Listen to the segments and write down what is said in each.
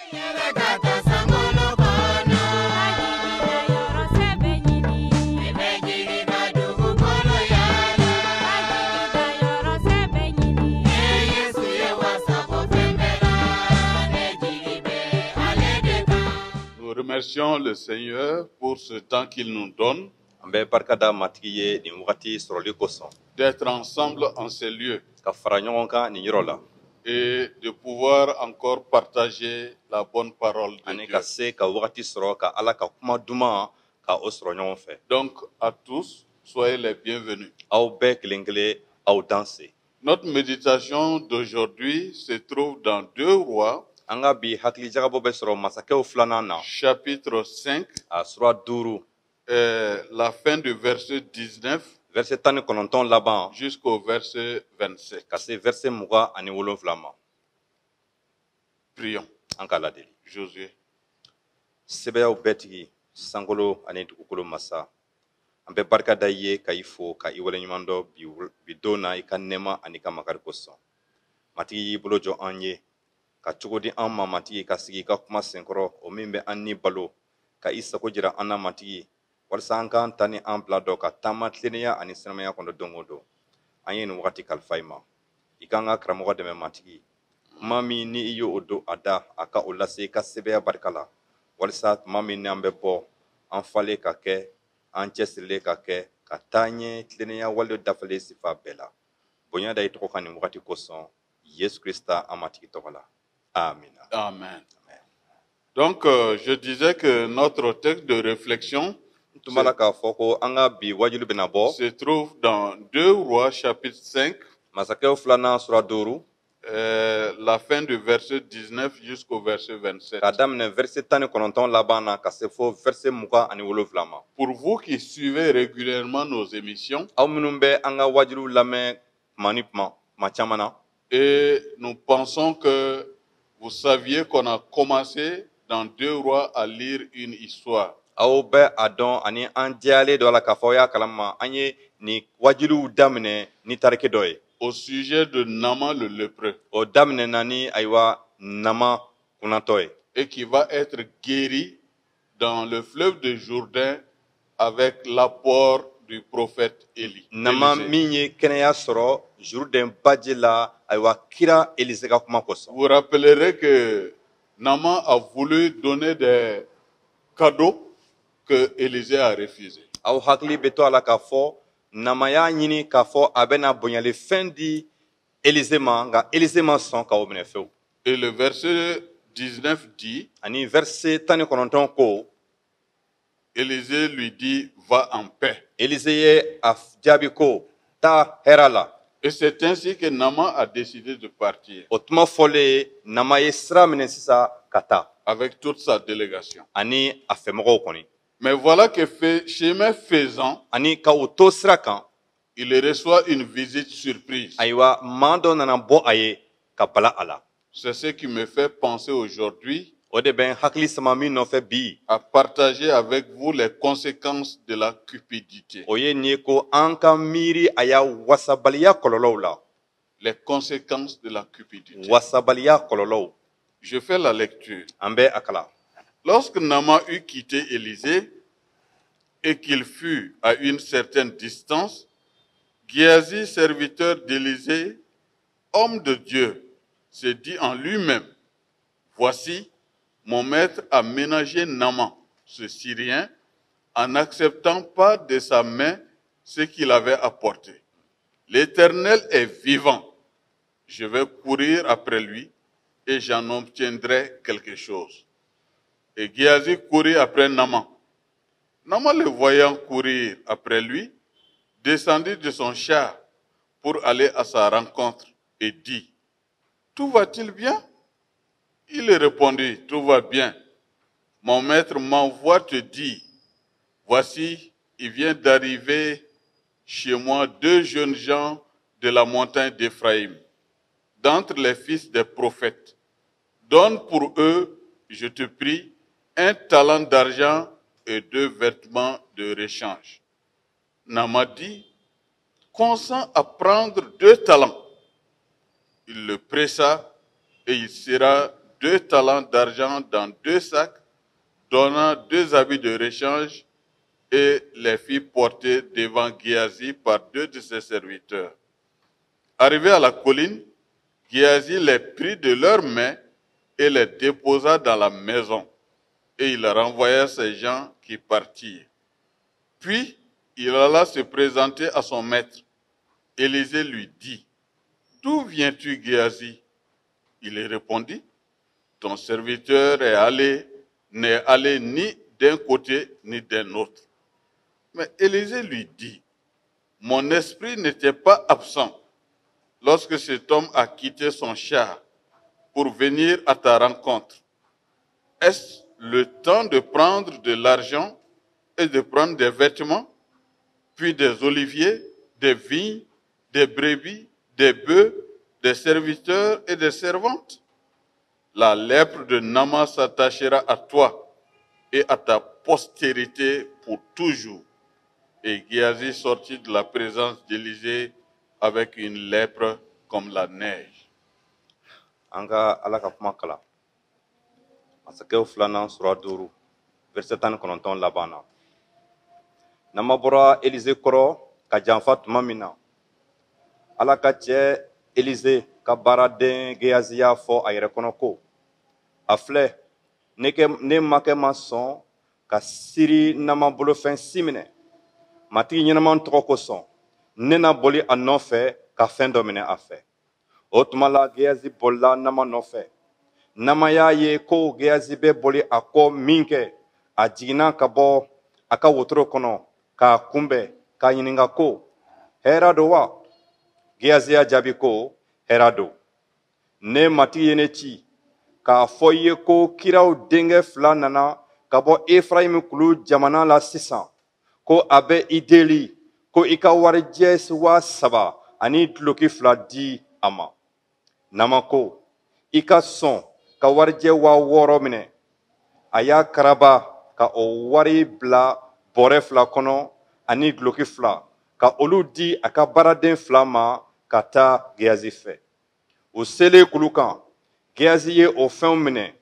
Yɛrɛ ka taa sankolo kɔnɔ. Ka jigin yɔrɔ sɛbɛ ɲini. Ne bɛ jigin ka dugukolo yaala. Ka jigin yɔrɔ sɛbɛ ɲini. Ne Yesu ye wasa bɔ fɛn bɛɛ la. Ne jigi bɛ ale de kan. Nous remercions le Seigneur pour ce temps qu'il nous donne An bɛ barika da Matigi ye nin wagati sɔrɔli kosɔn d'être ensemble en ces lieux ka fara ɲɔgɔn kan nin yɔrɔ la et de pouvoir encore partager la bonne parole de ani Dieu. ka se ka wagati sɔrɔ ka Ala ka kuma duman ka o sɔrɔ ɲɔgɔn fɛ. Donc à tous, soyez les bienvenus. Aw bɛɛ kelen kelen, aw danse. Notre méditation d'aujourd'hui se trouve dans 2 Rois, An ka bi hakilijagabɔ bɛ sɔrɔ Masakɛw filanan na, chapitre 5, a sura 5, la fin du verset 19 verset 19 laban jusqu'au verset 27. ka se verset 27 ma. Prions. An k'a ladeli. Josué. Sɛbɛyaw bɛɛ tigi, sankolo ani dugukolo masa, an bɛ barika da i ye, ka i fo, ka i waleɲuman dɔn bi don na, i ka nɛɛma ani ka makari kosɔn. Matigi y'i bolo jɔ an ye ka cogo di an ma, Matigi, ka sigi i ka kuma senkɔrɔ, o min bɛ an ni balo, ka i sago jira an na, Matigi, walasa an k'an ta ni an bila dɔn ka taama tilennenya ani sɛnɛmaya kɔnɔ don o don. An ye nin wagati kalifa i ma, i k'an ka karamɔgɔ dɛmɛ, Matigi, kuma min ni i y'o don a da, a ka o lase i ka sɛbɛya barika la, walasa tuma min n'an bɛ bɔ, an falen ka kɛ, an cɛsirilen ka kɛ, ka taa ɲɛ tilennenya wale dafalen sifa bɛɛ la. Bonya da i tɔgɔ kan nin wagati kosɔn, Yesu Krista an Matigi tɔgɔ la, amina. Amen. Donc, je disais que notre texte de réflexion N tun b'a la k'a fɔ ko an ka bi wajulu bɛna bɔ se trouve dans 2 Rois chapitre 5, Masakɛw filanan sura 5, la fin du verset 19 jusqu'au verset 27. K'a daminɛ verset 19 laban na ka se fo verset 27 ma. Pour vous qui suivez régulièrement nos émissions, Aw minnu bɛ an ka wajuliw lamɛn tuma ni tuma, tuma caman na, et nous pensons que vous saviez qu'on a commencé dans 2 Rois à lire une histoire. Aw bɛ a dɔn ani an jɛyalen dɔ la k'a fɔ aw y'a kalama an ye nin wajuliw daminɛ ni tariki dɔ ye au sujet de Naaman le lépreux O daminɛna ni, ayiwa, Nama kunnatɔ ye et qui va être guéri dans le fleuve de Jourdain avec l'apport du prophète Élie. Nama Élisée. min ye kɛnɛya sɔrɔ Jourdain baji la, ayiwa, kira Elize ka kuma kosɔn. Vous rappellerez que Naaman a voulu donner des cadeaux que Élisée a refusés. Aw hakili bɛ to a la k'a fɔ Nama y'a ɲini k'a fɔ a bɛna bonyali fɛn di Elize ma, nka Elize ma sɔn k'o minɛ fewu. Et le verset 19 dit, Ani verset 19 ko, Élisée lui dit, va en paix. Elize ye a jaabi ko: taa hɛrɛ la. Et c'est ainsi que Naaman a décidé de partir O tuma fɔlen, Nama ye sira minɛ sisan ka taa avec toute sa délégation. ani a fɛmɔgɔw kɔni. Mais voilà que chemin faisant, Ani ka o to sira kan, il reçoit une visite surprise. ayiwa, maa dɔ nana bɔ a ye ka bala a la. C'est ce qui me fait penser aujourd'hui O de bɛ n hakili sama min nɔfɛ bi, à partager avec vous les conséquences de la cupidité. o ye nin ye ko an ka miiri a y'a wasabaliya kɔlɔlɔw la. Les conséquences de la cupidité. Wasabaliya kɔlɔlɔw. Je fais la lecture. An bɛ a kalan. Lorsque Naaman eut quitté Élisée et qu'il fut à une certaine distance, Guéhazi, serviteur d'Élisée, homme de Dieu, se dit en lui-même, voici, mon maître a ménagé Naaman, ce Syrien, en n'acceptant pas de sa main ce qu'il avait apporté. L'Éternel est vivant. Je vais courir après lui et j'en obtiendrai quelque chose. Et Guéhazi courut après Naaman. Naaman, le voyant courir après lui, descendit de son char pour aller à sa rencontre et dit, tout va-t-il bien? Il répondit, tout va bien. Mon maître m'envoie te dire, voici, il vient d'arriver chez moi 2 jeunes gens de la montagne d'Éphraïm, d'entre les fils des prophètes. Donne pour eux, je te prie, 1 talent d'argent et 2 vêtements de rechange. Naaman dit, consent à prendre 2 talents. Il le pressa et il sera 2 talents d'argent dans deux sacs, donna deux habits de rechange et les fit porter devant Géasi par deux de ses serviteurs. Arrivé à la colline, Géasi les prit de leurs mains et les déposa dans la maison. Et il renvoya ses gens qui partirent. Puis il alla se présenter à son maître. Élisée lui dit: «D'où viens-tu, Géasi?» Il répondit: «Ton serviteur est allé, n'est allé ni d'un côté ni d'un autre.» Mais Élisée lui dit: «Mon esprit n'était pas absent lorsque cet homme a quitté son char pour venir à ta rencontre. Est-ce le temps de prendre de l'argent et de prendre des vêtements, puis des oliviers, des vignes, des brebis, des bœufs, des serviteurs et des servantes? La lèpre de Naaman s'attachera à toi et à ta postérité pour toujours.» Et Géasi sortit de la présence d'Élisée avec une lèpre comme la neige. An ka Ala ka kuma kalan Masakɛw filanan sura 5, verset 19 laban na. Nama bɔra Elize kɔrɔ ka janfa tuma min na, Ala ka cɛ Elize ka baaraden Geyazi y'a fɔ a yɛrɛ kɔnɔ ko: «A filɛ, ne kɛ ne makɛ ma sɔn ka Siri Nama bolofɛn si minɛ. Matigi ɲɛnama tɔgɔ kosɔn, ne na boli a nɔfɛ ka fɛn dɔ minɛ a fɛ.» O tuma la, Geyazi bolila Nama nɔfɛ. Nama y'a ye ko Geyazi bɛ boli a kɔ min kɛ, a jiginna ka bɔ a ka wotoro kɔnɔ k'a kunbɛn, k'a ɲininka ko: «Hɛrɛ don wa?» Geyazi y'a jaabi ko: «Hɛrɛ don. Ne matigi ye ne ci k'a fɔ i ye ko kiraw denkɛ fila nana ka bɔ Efrayimi kulu jamana la sisan, ko a bɛ i deli ko i ka warijɛ 3000 ani duloki fila di a ma.» Nama ko: «I ka sɔn ka warijɛ 6000 minɛ.» A y'a karaba ka o wari bila bɔrɛ fila kɔnɔ ani duloki fila, ka olu di a ka baaraden fila ma ka taa Geyazi fɛ. U selen kulu kan, Geyazi ye o fɛnw minɛ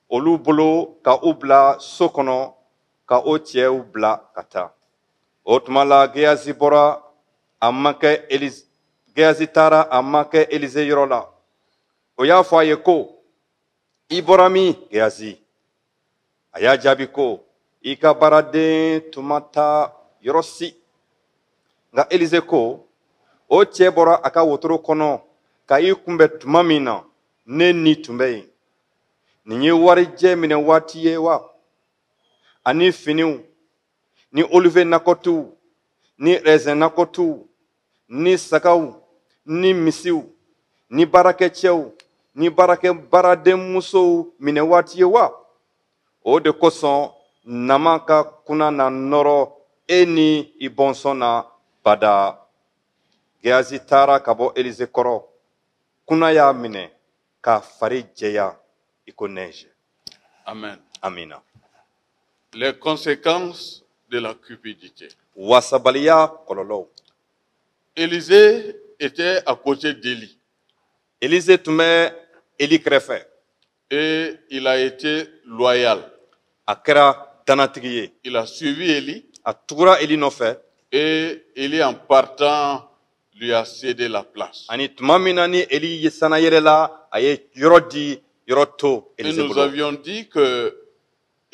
olu bolo ka u bila so kɔnɔ, ka o cɛw bila ka taa. O tuma la, Geyazi bɔra a makɛ Elize, Geyazi taara a makɛ Elize yɔrɔ la. O y'a fɔ a ye ko: «I bɔra min, Geyazi?» A y'a jaabi ko: «I ka baaraden tun ma taa yɔrɔ si.» Nka Elize ko: «O cɛ bɔra a ka wotoro kɔnɔ ka i kunbɛn tuma min na, ne ni tun bɛ yen. Nin ye warijɛ minɛ waati ye wa, ani finiw ni olive nakɔtuw ni rɛzɛn nakɔtuw ni sagaw ni misiw ni baarakɛcɛw ni baarakɛ baaradenmusow minɛ waati ye wa? O de kosɔn Nama ka kunna na nɔrɔ e ni i bɔnsɔn na bada.» Geyazi taara ka bɔ Elize kɔrɔ, kunna y'a minɛ k'a fari jɛya i ko neige. Amen. Amina. Les conséquences de la cupidité. Wasabaliya kɔlɔlɔw. Élisée était à côté d'Élie Elize tun bɛ Eli kɛrɛfɛ. Et il a été loyal. A kɛra danatigi ye. Il a suivi Élie A tugura Eli nɔfɛ. Et Élie, en partant, lui a cédé la place. Ani tuma min na ni Eli ye sanna yɛlɛla, a ye yɔrɔ di, yɔrɔ to Et Elize nous bolo. Avions dit que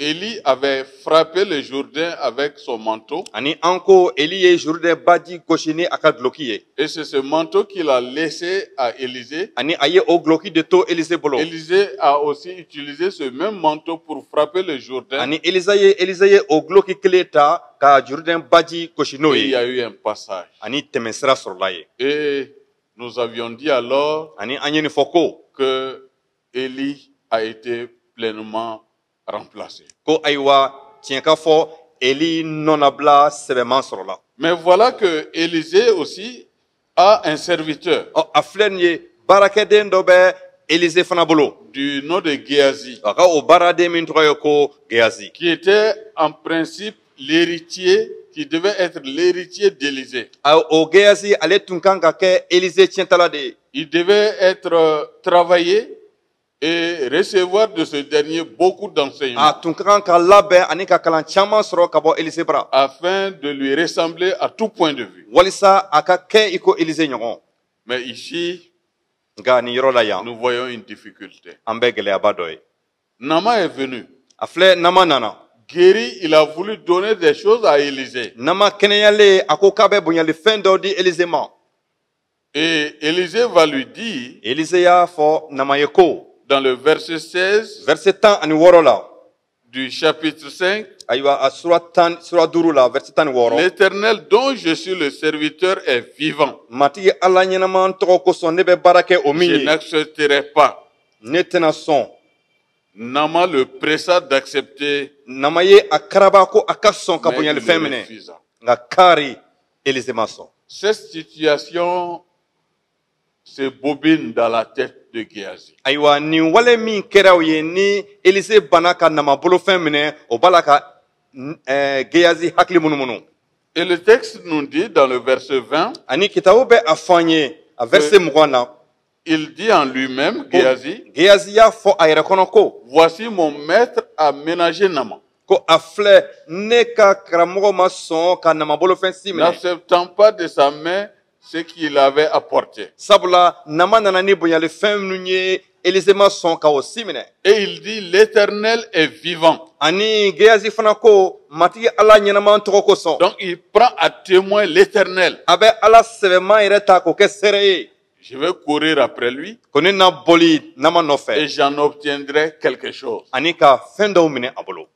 Élie avait frappé le Jourdain avec son manteau. Ani an ko Eli ye Jourdain baji gosi ni a ka duloki ye. Et c'est ce manteau qu'il a laissé à Élisée. Ani a ye o duloki de to Elize bolo. Élisée a aussi utilisé ce même manteau pour frapper le Jourdain. Ani Elize ye o duloki kelen ta ka Jourdain baji gosi n'o Et il y ye. A eu un passage. Ani tɛmɛsira sɔrɔla ye. Et nous avions dit alors Ani an ye nin fɔ ko que Élie a été pleinement remplacé. ko ayiwa, tiɲɛ ka fɔ, Eli nɔnabila sɛbɛman sɔrɔla. Mais voilà que Élisée aussi a un serviteur Ɔ, a filɛ nin ye, baarakɛden dɔ bɛ Elize fana bolo du nom de Géasi, a ka o baaraden min tɔgɔ ye ko Geyazi, qui était en principe l'héritier, qui devait être l'héritier d'Élisée. O Geyazi, ale tun kan ka kɛ Elize tiɲɛtala de ye. Il devait être travaillé Et recevoir de ce dernier beaucoup d'enseignements. A tun ka kan ka labɛn ani ka kalan caman sɔrɔ ka bɔ Elize bara. Afin de lui ressembler à tout point de vue. Walisa a ka kɛ i ko Elize ɲɔgɔn. Mais ici, nka nin yɔrɔ la yan, nous voyons une difficulté. An bɛ gɛlɛyaba dɔ ye. Naaman est venu. A filɛ, Nama nana. Guéri, il a voulu donner des choses à Élisée. Nama kɛnɛyalen, a ko k'a bɛ bonyalifɛn dɔw di Elize ma. Et Élisée va lui dire, Elize y'a fɔ Nama ye ko, dans le verset 16 verset 16 la, du chapitre 5, ayiwa, a sura 10, sura 5 la, verset 16, "L'Éternel dont je suis le serviteur est vivant. Matigi Ala ɲɛnama tɔgɔ kosɔn ne bɛ baara kɛ o min Je ye, n'accepterai pas." ne tɛna sɔn. Naaman le pressa d'accepter, Nama ye a karaba ko a ka sɔn ka mais il bonyalifɛn le minɛ, refusa. Nka kari Elize ma sɔn. Cette situation se bobine dans la tête de Géasi. Ayiwa, nin wale min kɛra o ye ni Elize banna ka Nama bolofɛn minɛ, o b'a la ka Geyazi hakili munumunu. Et le texte nous dit dans le verset 20, Ani kitabu bɛ a fɔ an ye a verset 20 na, il dit en lui-même, ko Géasi, Geyazi y'a fɔ a yɛrɛ kɔnɔ ko, "Voici mon maître a ménagé Naaman, ko a filɛ, ne ka karamɔgɔ ma sɔn ka Nama bolofɛn si minɛ, n'acceptant pas de sa main ce qu'il avait apporté." Sabula Nama nana ni bonyalifɛn minnu ye, Elize ma sɔn ka o si minɛ. Et il dit, "L'Éternel est vivant." Ani Geyazi fana ko, Matigi Ala ɲɛnama tɔgɔ kosɔn. Donc il prend à témoin l'Éternel. A bɛ Ala sɛbɛman yɛrɛ ta k'o kɛ seere ye. Je vais courir après lui Ko ne na boli Nama nɔfɛ et j'en obtiendrai quelque chose. ani ka fɛn dɔw minɛ a bolo.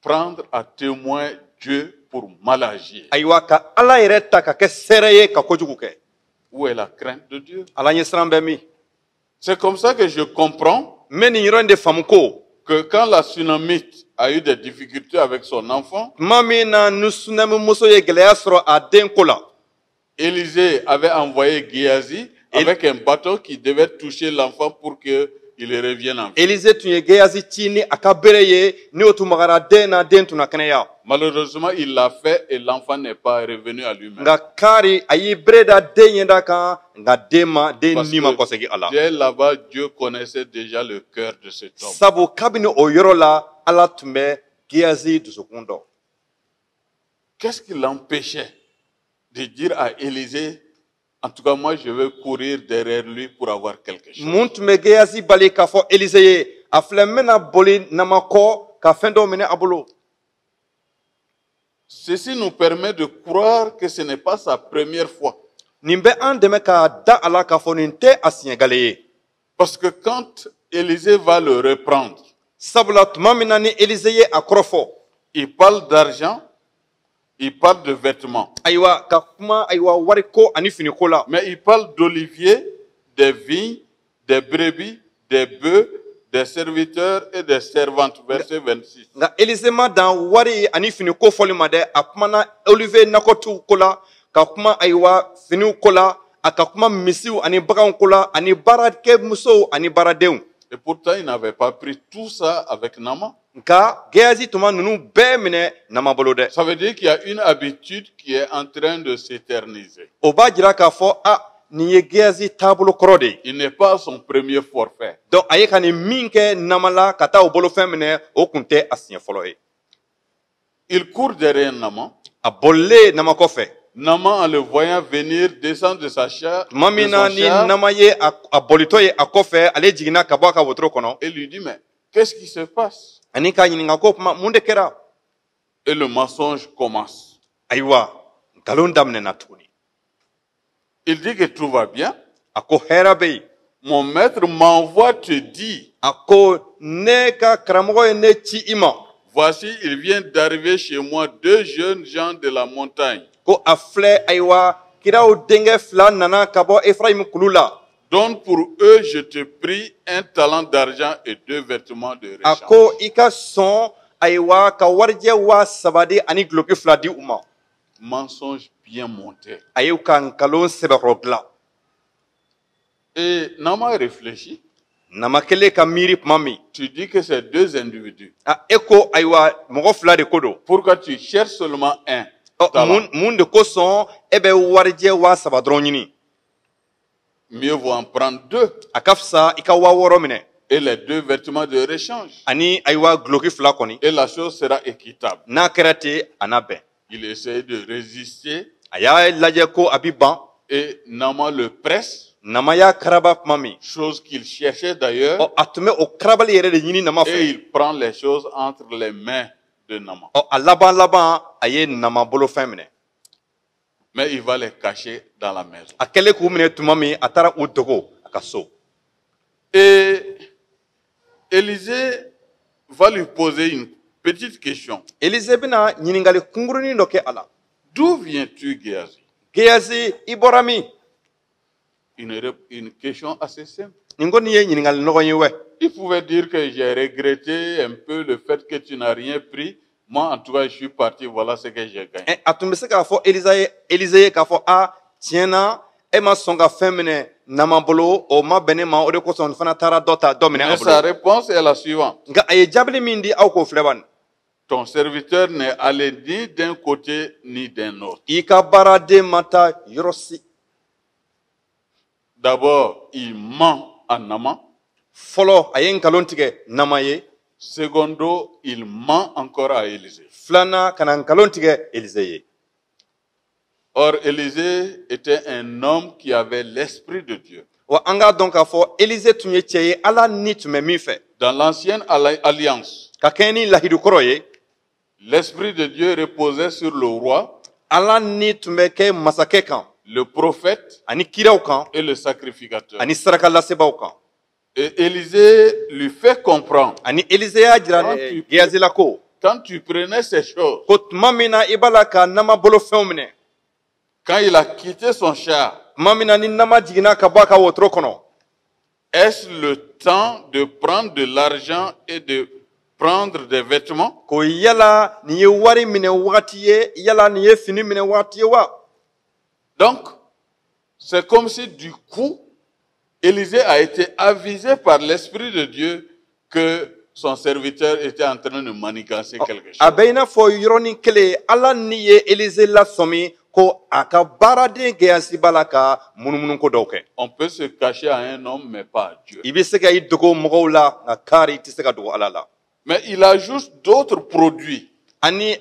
Prendre à témoin Dieu pour mal agir. Ayiwa, ka Ala yɛrɛ ta ka kɛ seere ye ka kojugu kɛ. Où est la crainte de Dieu? Ala ɲɛsiran bɛ min? C'est comme ça que je comprends N bɛ nin yɔrɔ in de faamu ko, que quand la Sunamite a eu des difficultés avec son enfant, tuma min na ni Sunamimuso ye gɛlɛya sɔrɔ a den ko la, Élisée avait envoyé Géasi avec un bâton qui devait toucher l'enfant pour qu'il revienne en vie. Elize tun ye Geyazi ci ni a ka bere ye, ni o tun magara den na, den tun na kɛnɛya. Malheureusement, il l'a fait et l'enfant n'est pas revenu à lui-même. Nka kari, a y'i bere da den ɲɛda kan, nka den ma den Parce ni ma que kɔsegi a la. dès là-bas, Dieu connaissait déjà le cœur de cet homme. Sabu kabini o yɔrɔ la, Ala tun bɛ Geyazi dusukun dɔn. Qu'est-ce qui l'empêchait de dire à Élisée, "En tout cas, moi, je vais courir derrière lui pour avoir quelque chose"? Mun tun bɛ Geyazi bali k'a fɔ Elize ye, a filɛ, n bɛna boli Nama kɔ ka fɛn dɔw minɛ a bolo? Ceci nous permet de croire que ce n'est pas sa première fois. Nin bɛ an dɛmɛ k'a da a la k'a fɔ nin tɛ a siɲɛgale ye. Parce que quand Élisée va le reprendre, Sabula tuma min na ni Elize ye a kɔrɔfɔ, il parle d'argent, il parle de vêtements, ayiwa, ka kuma, ayiwa, wariko ani finiko la, mais il parle d'oliviers, des vignes, des brebis, des bœufs, des serviteurs et des servantes. Verset 26. Nka Elize ma dan wari ani finiko fɔli ma dɛ. A kumana olive nakɔtiw ko la, ka kuma, ayiwa, finiw ko la, a ka kuma misiw ani baganw ko la, ani baarakɛmusow ani baaradenw. Et pourtant, il n'avait pas pris tout ça avec Naaman. Nka Geyazi tuma ninnu bɛɛ minɛ Nama bolo dɛ. Ça veut dire qu'il y a une habitude qui est en train de s'éterniser. O b'a jira k'a fɔ a nin ye Geyazi taabolo kɔrɔ de ye. Il n'est pas son premier forfait. Donc a ye ka nin min kɛ Nama la ka taa o bolofɛn minɛ, o kun tɛ a siɲɛ fɔlɔ ye. Il court derrière Naaman. A bolilen Nama kɔfɛ, Naaman, en le voyant venir, descend de sa char, tuma de min na son ni char Nama ye a bolitɔ ye a kɔfɛ, ale jiginna ka bɔ a ka wotoro kɔnɔ et lui dit, "Mais qu'est-ce qui se passe?" ani k'a ɲininka ko kuma mun de kɛra? Et le mensonge commence. Ayiwa, nkalon daminɛna tuguni. Il dit que tout va bien. A ko hɛrɛ bɛ yen. "Mon maître m'envoie te dire, A ko ne ka karamɔgɔ ye ne ci i ma, voici, il vient d'arriver chez moi deux jeunes gens de la montagne. Ko a filɛ, ayiwa, kiraw denkɛ fila nana ka bɔ Efrayim kulu la. Donne pour eux, je te prie, un talent d'argent et deux vêtements de A rechange." ko i ka sɔn, ayiwa, ka warijɛ 3000 di ani guloki fila di u ma. Mensonge bien monté. A y'u ka nkalon sɛbɛkɔrɔ dilan. Et Naaman réfléchit. Nama kelen ka miiri tuma min, Tu dis que c'est deux individus. A e ko, ayiwa, mɔgɔ fila de ko don. Pourquoi tu cherches seulement un Ɔ, talent? mun de kosɔn e bɛ warijɛ 3000 dɔrɔn ɲini? Mieux vaut en prendre deux. A ka fisa i ka 6000 minɛ. Et les deux vêtements de rechange. Ani ayiwa guloki fila kɔni. Et la chose sera équitable. N'a kɛra ten, a n'a bɛn. Il essaye de résister. A y'a lajɛ ko a bi ban. Et Naaman le presse. Nama y'a karaba tuma min. Chose qu'il cherchait d'ailleurs. Ɔ, a tun bɛ o karabali yɛrɛ de ɲini Nama fɛ. Et il prend les choses entre les mains de Naaman. Ɔ, a laban laban, a ye Nama bolofɛn minɛ. Mais il va les cacher dans la maison. A kɛlen k'u minɛ tuma min, a taara u dogo a ka so. Et Élisée va lui poser une petite question. Élisée bɛna ɲininkali kunkurunin dɔ kɛ a la. D'où viens-tu, Géasi? Géasi, i bɔra min? Une question assez simple. Nin ko nin ye ɲininkali nɔgɔ ye wɛ. Il pouvait dire que j'ai regretté un peu le fait que tu n'as rien pris. Moi, en tout cas, je suis parti, voilà ce que j'ai gagné. A tun bɛ se k'a fɔ Élisée ye k'a fɔ a tiɲɛ na e ma sɔn ka fɛn minɛ Nama bolo, o ma bɛn ne ma, o de kosɔn n fana taara dɔ ta dɔ minɛ a Mais bolo. sa réponse est la suivante. Nka a ye jaabili min di, aw k'o filɛ bani. Ton serviteur n'est allé ni d'un côté ni d'un autre. I ka baaraden ma taa yɔrɔ si. D'abord, il ment à Naaman. Fɔlɔ, a ye nkalon tigɛ Nama ye. Secondo, il ment encore à Élisée. Filanan, ka na nkalon tigɛ Élisée ye. Or, Élisée était un homme qui avait l'esprit de Dieu. Wa an k'a dɔn k'a fɔ Élisée tun ye cɛ ye Ala ni tun bɛ min fɛ. Dans l'ancienne alliance, ka kɛɲɛ ni lahidu kɔrɔ ye, l'esprit de Dieu reposait sur le roi, Ala ni tun bɛ kɛ masakɛ kan, le prophète ani kiraw kan, et le sacrificateur. ani sarakalasebaaw kan. Et Élisée lui fait comprendre. Ani Élisée y'a jira Géasi la ko, quand tu prenais ces choses, ko tuma min na i b'a la ka Nama bolofɛnw minɛ, quand il a quitté son char, tuma min na ni Nama jiginna ka bɔ a ka wotoro kɔnɔ, est-ce le temps de prendre de l'argent et de prendre des vêtements? Ko yala nin ye wari minɛ wagati ye, yala nin ye fini minɛ wagati ye wa? Donc, c'est comme si du coup, Élisée a été avisé par l'Esprit de Dieu que son serviteur était en train de manigancer quelque chose. A bɛ i n'a fɔ yɔrɔnin kelen Ala ni ye Élisée lasɔmi ko a ka baaraden Géasi b'a la ka munumunuko dɔw kɛ. On peut se cacher à un homme, mais pas à Dieu. I bɛ se ka i dogo mɔgɔw la, nka kari i tɛ se ka dogo Ala la. Mais il ajoute d'autres produits. Ani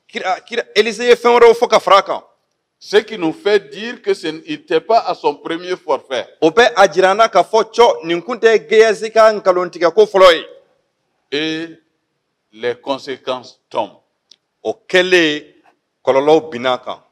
kira kira Élisée ye fɛn wɛrɛw fɔ ka fara a kan. Ce qui nous fait dire que ce n'était pas à son premier forfait. O bɛ a jira an na k'a fɔ cɔ nin kun tɛ Géasi ka nkalontigɛ ko fɔlɔ ye. Et les conséquences tombent. O kɛlen, kɔlɔlɔw binna a kan.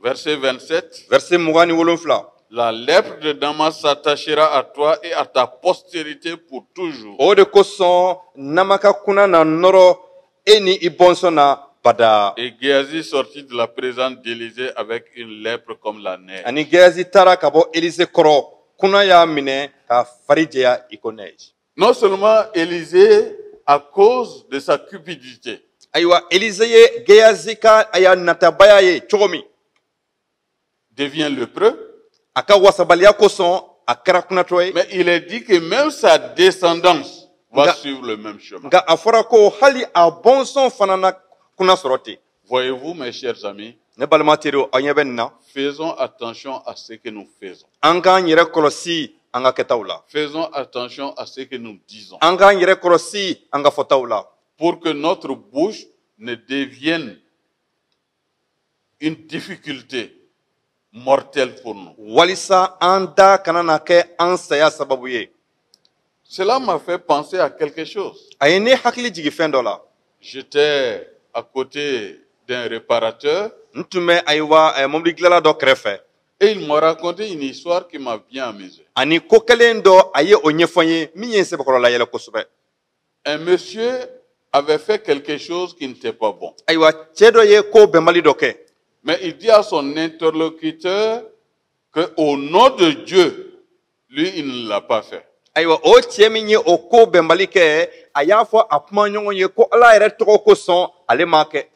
Verset 27. Verset 27. La lèpre de Damas s'attachera à toi et à ta postérité pour toujours. O de kosɔn Nama ka kunna na nɔrɔ e ni i bɔnsɔn na bada. Et Géasi sortit de la présence d'Élisée avec une lèpre comme la neige. Ani Géasi taara ka bɔ Élisée kɔrɔ, kunna y'a minɛ ka fari jɛya i ko neige. Non seulement Élisée, à cause de sa cupidité, Ayiwa, Élisée ye Géasi ka a y'a natabaya ye cogo min, devient lépreux, a ka wasabaliya kosɔn a kɛra kunnatɔ ye. mais il est dit que même sa descendance va suivre le même chemin. Nka a fɔra ko hali a bɔnsɔn fana na kunna sɔrɔ ten. Voyez-vous, mes chers amis, Ne balima teriw, aw ɲɛ bɛ nin na. Faisons attention à ce que nous faisons. An k'an yɛrɛ kɔlɔsi an ka kɛtaw la. Faisons attention à ce que nous disons. An k'an yɛrɛ kɔlɔsi an ka fɔtaw la. Pour que notre bouche ne devienne une difficulté mortelle pour nous. Walisa an da kana na kɛ an saya sababu ye. Cela m'a fait penser à quelque chose. A ye ne hakili jigin fɛn dɔ la. J'étais à côté d'un réparateur N tun bɛ ayiwa mobili dilanla dɔ kɛrɛfɛ. et il m'a raconté une histoire qui m'a bien amusé. Ani ko kelen dɔ a ye o ɲɛfɔ n ye min ye n sɛbɛkɔrɔ layɛlɛ kosɛbɛ. Un monsieur avait fait quelque chose qui n'était pas bon. Ayiwa, cɛ dɔ ye ko bɛnbali dɔ kɛ. Mais il dit à son interlocuteur qu'au nom de Dieu, lui, il ne l'a pas fait. Ayiwa, o cɛ min ye o ko bɛnbali kɛ, a y'a fɔ a kuma ɲɔgɔn ye ko Ala yɛrɛ tɔgɔ kosɔn ale m'a kɛ.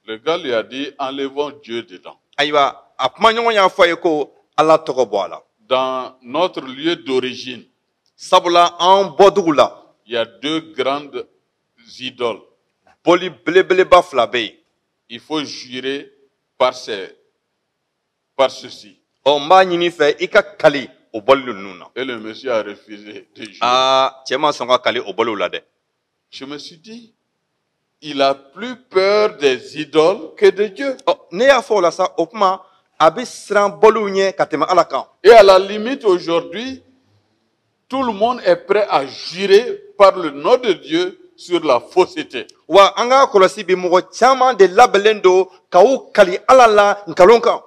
Le gars lui a dit, enlevons Dieu dedans. Ayiwa, a kuma ɲɔgɔn y'a fɔ a ye ko Ala tɔgɔ bɔ a la. Dans notre lieu d'origine, Sabula an bɔdugu la, il y a deux grandes idoles. Boli belebeleba fila bɛ yen. Il faut jurer par ceci. Ɔ, n b'a ɲini i fɛ i ka kali o bɔli ninnu na. Et le monsieur a refusé de jurer. Aa, cɛ ma sɔn ka kali o bɔliw la dɛ. Je me suis dit, il a plus peur des idoles que de Dieu. Ɔ, ne y'a fɔ o la sa, o kuma a bɛ siran bɔliw ɲɛ ka tɛmɛ Ala kan. Et à la limite, aujourd'hui, tout le monde est prêt à jurer par le nom de Dieu sur la fausseté. Wa an k'a kɔlɔsi bi, mɔgɔ caman de labɛnnen don ka u kali Ala la nkalon kan.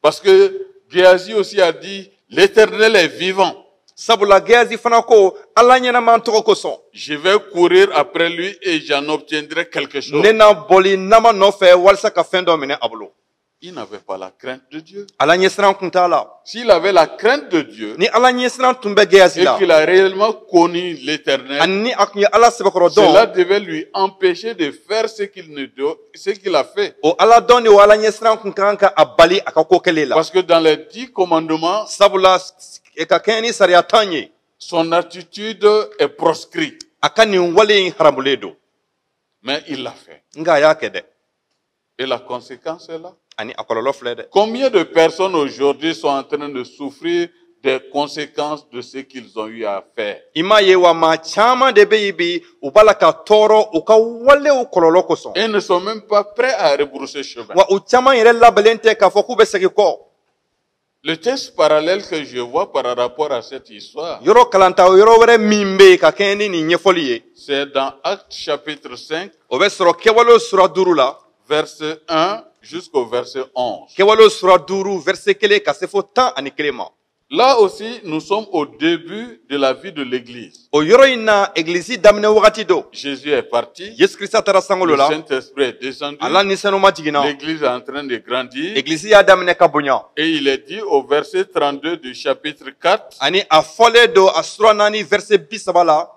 Parce que Géasi aussi a dit, l'Éternel est vivant. Sabula Gehazi fana ko Ala ɲɛnama tɔgɔ kosɔn, Je vais courir après lui et j'en obtiendrai quelque chose. ne na bɔli nama nɔfɛ walasa ka fɛn dɔ minɛ a bolo. Il n'avait pas la crainte de Dieu. Ala ɲɛsiran kun t'a la. S'il avait la crainte de Dieu Ni Ala ɲɛsiran tun bɛ Gehazi et la, qu'il a réellement connu l'Éternel, ani ni a tun ye Ala sɛbɛkɔrɔ cela dɔn, devait lui empêcher de faire ce qu'il a fait. o Ala dɔn ni o Ala ɲɛsiran kun kan ka a bali a ka ko kɛlen la. Parce que dans les 10 commandements, Sabula ka kɛɲɛ ni sariya 10 ye, son attitude est proscrite. a ka nin wale in haramulen don. Mais il l'a fait. Nka a y'a kɛ dɛ. Et la conséquence est là. Ani a kɔlɔlɔ filɛ dɛ. Combien de personnes aujourd'hui sont en train de souffrir des conséquences de ce qu'ils ont eu à faire? I m'a ye wa, maa caman de bɛ yen bi, u b'a la ka tɔɔrɔ u ka walew kɔlɔlɔ kosɔn. Et ne sont même pas prêts à rebrousser chemin. Wa u caman yɛrɛ labɛnnen tɛ k'a fɔ k'u bɛ segin kɔ. Le texte parallèle que je vois par rapport à cette histoire, Yɔrɔ kalanta yɔrɔ wɛrɛ min bɛ yen ka kɛɲɛ ni nin ɲɛfɔli ye, c'est dans Actes chapitre 5, o bɛ sɔrɔ Kɛwalew sura 5 la. verset 1 jusqu'au verset 11. Kɛwalew sura 5, verset 1 ka se fo 11 ma. Là aussi, nous sommes au début de la vie de l'Église. O yɔrɔ in na, egilizi daminɛ wagati don. Jésus est parti, Yesu Kirisa taara sankolo le la, Saint-Esprit est descendu, Ala ni sanuma jiginna, l'Église est en train de grandir. egilizi y'a daminɛ ka bonya. Et il est dit au verset 32 du chapitre 4, Ani a fɔlen don a sura 4, verset 30 la,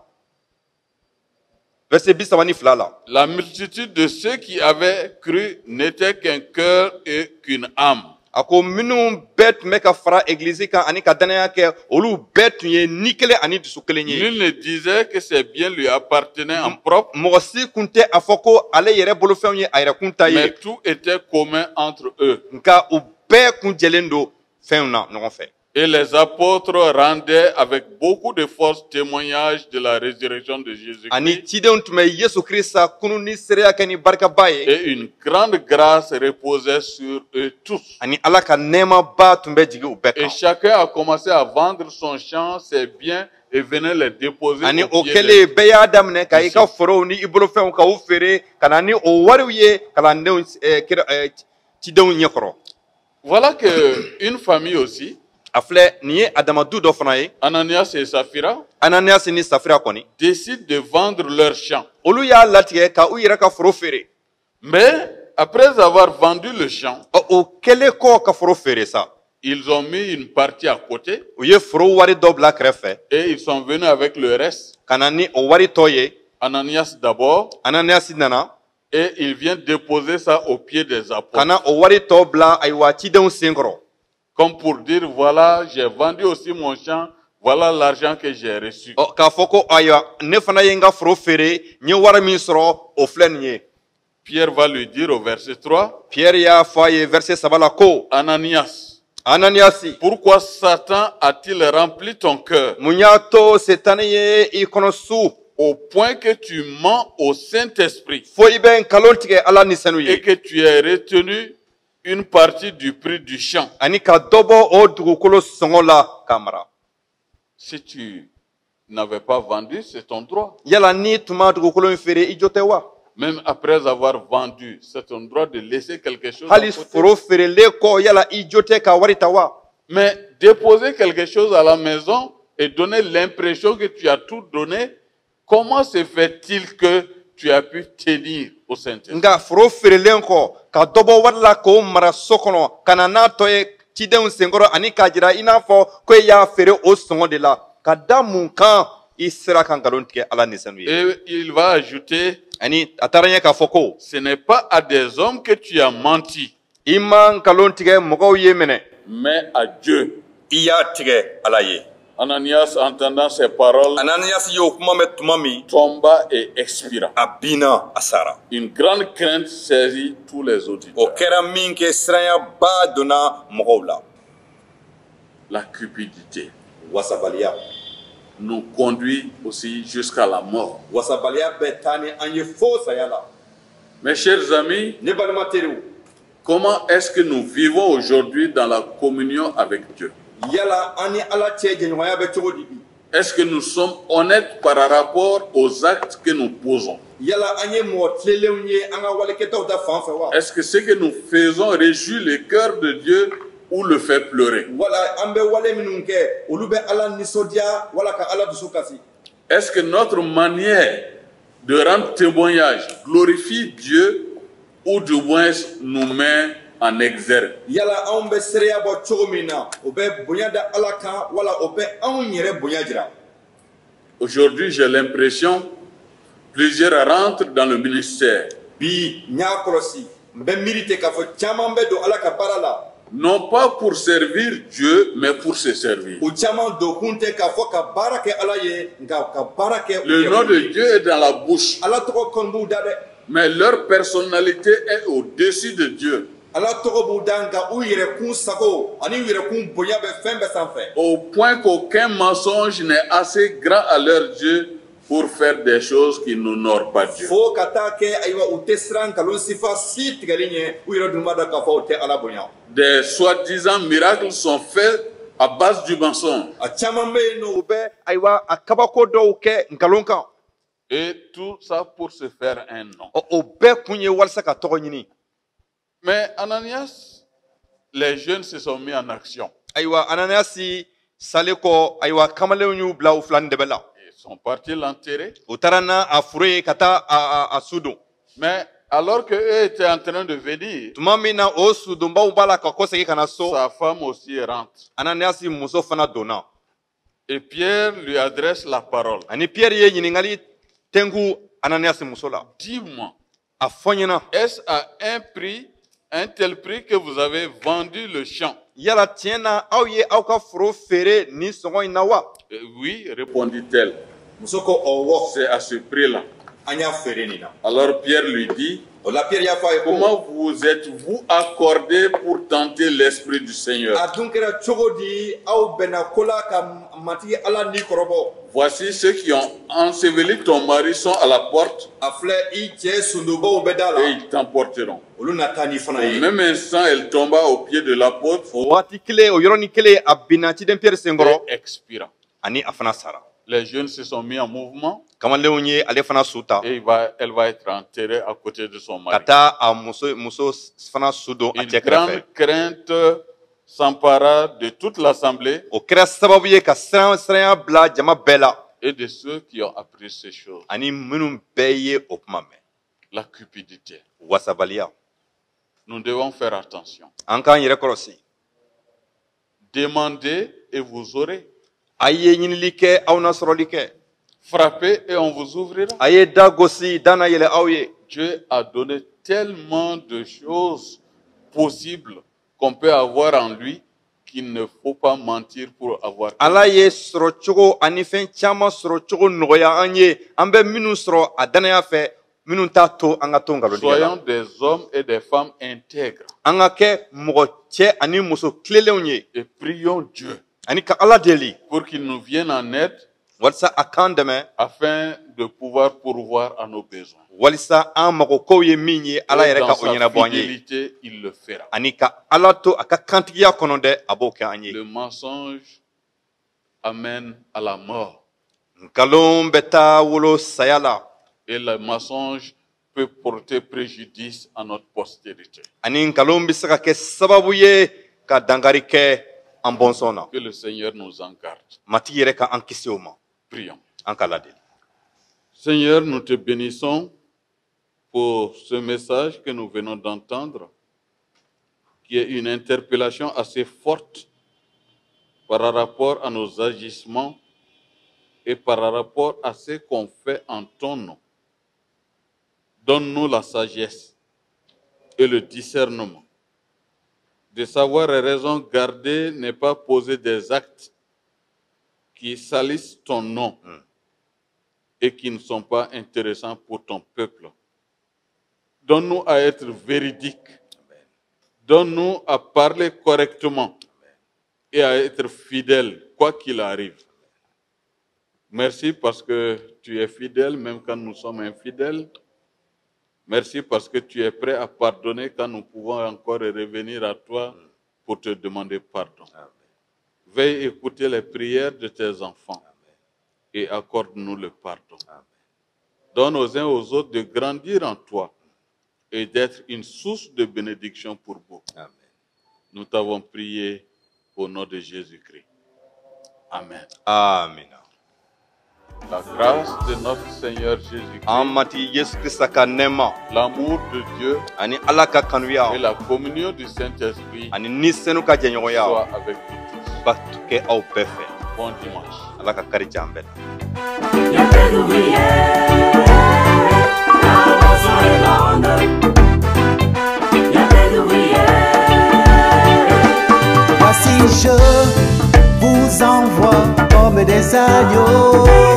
verset 32 la. La multitude de ceux qui avaient cru n'était qu'un cœur et qu'une âme. A ko minnu bɛɛ tun bɛ ka fara egilizi kan ani ka danaya kɛ, olu bɛɛ tun ye ni kelen ani dusu kelen ye. Nul ne disait que ses biens lui appartenaient en propre, Mɔgɔ si kun tɛ a fɔ ko ale yɛrɛ bolofɛnw ye a yɛrɛ kun ta ye, mais tout était commun entre eux. Nka u bɛɛ kun jɛlen don fɛnw na ɲɔgɔn fɛ. Et les apôtres rendaient avec beaucoup de force témoignage de la résurrection de Ani Jésus-Christ. cidenw tun bɛ Yesu Kirisa kunun ni seereya kɛ ni barikaba ye. Et une grande grâce reposait sur eux tous. Ani Ala ka nɛɛmaba tun bɛ jigin u bɛɛ Et kan. chacun a commencé à vendre son champ, ses biens, et venait les déposer Ani au o pied kɛlen, bɛɛ y'a daminɛ ka i ka forow ni i bolofɛnw ka u feere ka na ni o wariw ye kalandenw kira cidenw ɲɛkɔrɔ. Voilà que une famille aussi, A filɛ nin ye a dama du dɔ fana ye. Ananias et Saphira, Ananiyasi ni Safira kɔni, décident de vendre leur champ. olu y'a latigɛ ka u yɛrɛ ka foro feere. Mais après avoir vendu le champ, Ɔ, o kɛlen kɔ ka foro feere sa, ils ont mis une partie à côté u ye foro wari dɔ bila kɛrɛfɛ et ils sont venus avec le reste. ka na ni o wari tɔ ye. Ananias d'abord, Ananiyasi nana et il vient déposer ça au pied des apôtres. ka na o wari tɔ bila, ayiwa, cidenw sen kɔrɔ. Comme pour dire, voilà, j'ai vendu aussi mon champ, voilà l'argent que j'ai reçu. Ɔ, k'a fɔ ko ayiwa, ne fana ye n ka foro feere, n ye wari min sɔrɔ, o filɛ nin ye. Pierre va lui dire au verset 3, Pierre y'a fɔ a ye verset 3 la ko: Ananias, Ananiyasi, pourquoi Satan a-t-il rempli ton cœur mun y'a to Setani ye i kɔnɔ su au point que tu mens au Saint-Esprit fo i bɛ nkalon tigɛ Ala ni senu et ye, que tu aies retenu une partie du prix du champ? ani ka dɔ bɔ o dugukolo sɔngɔ la k'a mara? Si tu n'avais pas vendu, c'est ton droit. Yala n'i tun ma dugukolo in feere, i jo tɛ wa? Même après avoir vendu, c'est ton droit de laisser quelque chose à Hali côté. foro feerelen kɔ, yala i jo tɛ ka wari ta wa? Mais déposer quelque chose à la maison et donner l'impression que tu as tout donné, comment se fait-il que tu as pu tenir au Saint-Esprit? Nka foro feerelen kɔ, ka dɔ bɔ wari la k'o mara so kɔnɔ ka na n'a tɔ ye cidenw senkɔrɔ ani k'a jira i n'a fɔ ko e y'a feere o sɔngɔ de la, ka da mun kan i sera ka nkalon tigɛ Ala ni senu ye? Et il va ajouter, Ani a taara ɲɛ k'a fɔ ko: ce n'est pas à des hommes que tu as menti, I ma nkalon tigɛ mɔgɔw ye minɛ, mais à Dieu. i y'a tigɛ Ala ye. Ananias, entendant ces paroles, Ananiyasi y'o kuma mɛn tuma min, tomba et expira. a binna, a sara. Une grande crainte saisit tous les O auditeurs. kɛra min kɛ, siranyaba donna mɔgɔw la. La cupidité. Wasabaliya. Nous conduit aussi jusqu'à la mort. Wasabaliya bɛ taa ni an ye fo saya la. Mes chers amis, Ne balima teriw, comment est-ce que nous vivons aujourd'hui dans la communion avec Dieu? Yala an ni Ala cɛ jɛɲɔgɔnya bɛ cogo di bi? Est-ce que nous sommes honnêtes par rapport aux actes que nous posons? Yala an ye mɔgɔ tilenlenw ye an ka walekɛtaw ta fan fɛ wa? Est-ce que ce que nous faisons réjouit le cœur de Dieu ou le fait pleurer? Wala an bɛ wale minnu kɛ, olu bɛ Ala nisɔndiya wala ka Ala dusu kasi? Est-ce que notre manière de rendre témoignage glorifie Dieu ou du moins nous met en exergue? Yala anw bɛ seereya bɔ cogo min na, o bɛ bonya da Ala kan wala o bɛ anw yɛrɛ bonya jira? Aujourd'hui, j'ai l'impression plusieurs rentrent dans le ministère, Bi n y'a kɔlɔsi, n bɛ miiri ten k'a fɔ caman bɛ don Ala ka baara la, non pas pour servir Dieu, mais pour se servir. U caman donkun tɛ k'a fɔ ka baara kɛ Ala ye, nka ka baara kɛ u Le nom yɛrɛ de ye. Dieu est dans la bouche, Ala tɔgɔ kɔni b'u da dɛ. Mais leur personnalité est au-dessus de Dieu. Ala tɔgɔ b'u da, nka u yɛrɛkun sago ani u yɛrɛkun bonya bɛ fɛn bɛɛ sanfɛ. Au point qu'aucun mensonge n'est assez grand à leurs yeux pour faire des choses qui n'honorent pas Dieu. Fo ka taa kɛ, ayiwa, u tɛ siran nkalon sifa si tigɛli ɲɛ, u yɛrɛ dun b'a dɔn k'a fɔ u tɛ Ala bonya. Des soi-disant miracles sont faits à base du mensonge. A caman bɛ yen nɔ, u bɛ, ayiwa, a kabako dɔw kɛ nkalon kan. Et tout ça pour se faire un nom. Ɔ, o bɛɛ kun ye walasa ka tɔgɔ ɲini. Mais Ananias, les jeunes se sont mis en action. Ayiwa, Ananiyasi salen kɔ, ayiwa, kamalenw y'u bila u fila ni dɛbɛ la. Ils sont partis l'enterrer. U taara n'a a foro ye ka taa a su don. Mais alors qu'eux étaient en train de venir, Tuma min na o sudonbaw b'a la ka kɔsegin ka na so, sa femme aussi rentre. Ananiyasi muso fana donna. Et Pierre lui adresse la parole. Ani Pierre ye ɲininkali tɛnku Ananiyasi muso la. Dis-moi, A fɔ n ɲɛna, est-ce à un prix, un tel prix que vous avez vendu le champ? Yala tiɲɛ na aw ye aw ka foro feere nin sɔngɔ in na wa? Oui, répondit-elle. Muso ko ɔwɔ. C'est à ce prix-là. An y'a feere nin na. Alors Pierre lui dit, O la, Pierre y'a fɔ a ye ko, comment vous êtes-vous accordé pour tenter l'Esprit du Seigneur? A dun kɛra cogo di aw bɛnna ko la ka Matigi Ala ni kɔrɔbɔ? Voici ceux qui ont enseveli ton mari sont à la porte A filɛ, i cɛ sundobaw bɛ da la. Et ils t'emporteront. Olu na taa ni fana Au ye. même instant, elle tomba au pied de l'apôtre O waati kelen, o yɔrɔnin kelen, a binna ciden Pierre senkɔrɔ et expira. ani a fana sara. Les jeunes se sont mis en mouvement Kamalenw ye ale fana su ta et elle va être enterrée à côté de son ka mari. taa a muso fana su don a Une cɛ kɛrɛfɛ. grande crainte s'empara de toute l'assemblée O kɛra sababu ye ka siran siranya bila jama bɛɛ la et de ceux qui ont appris ces choses. ani minnu bɛɛ ye o kuma mɛn. La cupidité. Wasabaliya. Nous devons faire attention. An k'an yɛrɛ kɔlɔsi. Demandez et vous aurez. A ye ɲinili kɛ, aw na sɔrɔli kɛ. Frappez et on vous ouvrira. A ye da gosi, da na yɛlɛ aw ye. Dieu a donné tellement de choses possibles qu'on peut avoir en lui qu'il ne faut pas mentir pour avoir. Ala ye sɔrɔ cogo ani fɛn caman sɔrɔ cogo nɔgɔya an ye, an bɛ minnu sɔrɔ a danaya fɛ, minnu t'a to an ka to nkalontigɛ la. Soyons des hommes et des femmes intègres An ka kɛ mɔgɔ cɛ ani muso tilenlenw ye et prions Dieu ani ka Ala deli pour qu'il nous vienne en aide walisa a k'an dɛmɛ afin de pouvoir pourvoir à nos besoins. walisa an magokow ye min ye, Ala Et yɛrɛ dans ka o sa ɲɛnabɔ an ye. fidélité, il le fera. Ani ka Ala to a ka kantigiya kɔnɔ dɛ, a b'o kɛ an ye. Le mensonge amène à la mort Nkalon bɛ taa wolo saya la et le mensonge peut porter préjudice à notre postérité. ani nkalon bɛ se ka kɛ sababu ye ka dankari kɛ an bɔnsɔn na. Que le Seigneur nous en garde. Matigi yɛrɛ ka an kisi o ma. Prions. An ka ladeli. Seigneur, nous te bénissons pour ce message que nous venons d'entendre, qui est une interpellation assez forte par rapport à nos agissements et par rapport à ce qu'on fait en ton nom. Donne-nous la sagesse et le discernement de savoir raison garder, ne pas poser des actes qui salissent ton nom et qui ne sont pas intéressants pour ton peuple. Donne-nous à être véridiques. Donne-nous à parler correctement et à être fidèles, quoi qu'il arrive. Merci parce que tu es fidèle même quand nous sommes infidèles. Merci parce que tu es prêt à pardonner quand nous pouvons encore revenir à toi pour te demander pardon. Amen. Veuille écouter les prières de tes enfants et accorde-nous le pardon. Amen. Donne aux uns aux autres de grandir en toi et d'être une source de bénédiction pour beaucoup. Amen. Nous t'avons prié au nom de Jésus-Christ. Amen. Amina. La grâce de notre Seigneur Jésus-Christ, An Matigi Yesu Krista ka nɛɛma, l'amour de Dieu ani Ala ka kanuya, et la communion du Saint-Esprit ani Ni Senu ka jɛɲɔgɔnya soient avec vous tous. ba kɛ aw bɛɛ fɛ. Bon dimanche. Ala ka kari jan bɛɛ la. Y'a fait d'ouvriers, la moisson est grande. Y'a fait d'ouvriers. Voici je vous envoie comme des agneaux.